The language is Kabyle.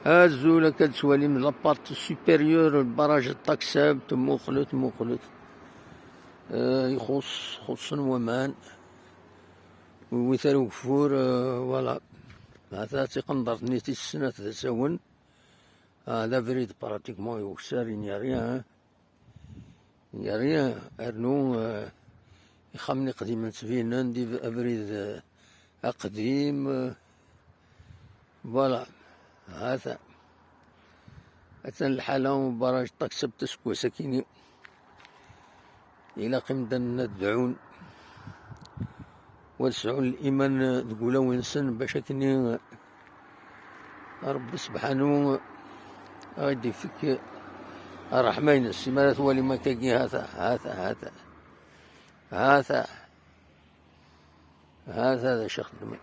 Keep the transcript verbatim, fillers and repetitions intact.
Azul, akka d-twalim la partie supérieure n barrage n Taksab, muqlet, muqlet. Eh, ixuṣṣ, xuṣṣen waman. Wwit ar ugeffur, eh, voilà. Hata d tiqendert-nni tis snat d asawen. Ah, d abrid pratiquement yukser, il n'y a rien, hein. Il n'y a rien. Rnu, eh, ixxamen iqdimen ttbinen-d, abrid, eh, aqdim, eh, voilà. Hata. Atan lḥala n ubaraj Taksab aseggas akini. Ilaq imdanen ad dɛun, wa ad sɛun liman deg ulawen-nsen, bac akini Ṛebbi sebḥanu ad ɣ-id-ifk ṛṛeḥma-ines. Imi ara twalim akkagi, hata, hata, hata, hata, hata d acu xeddmen.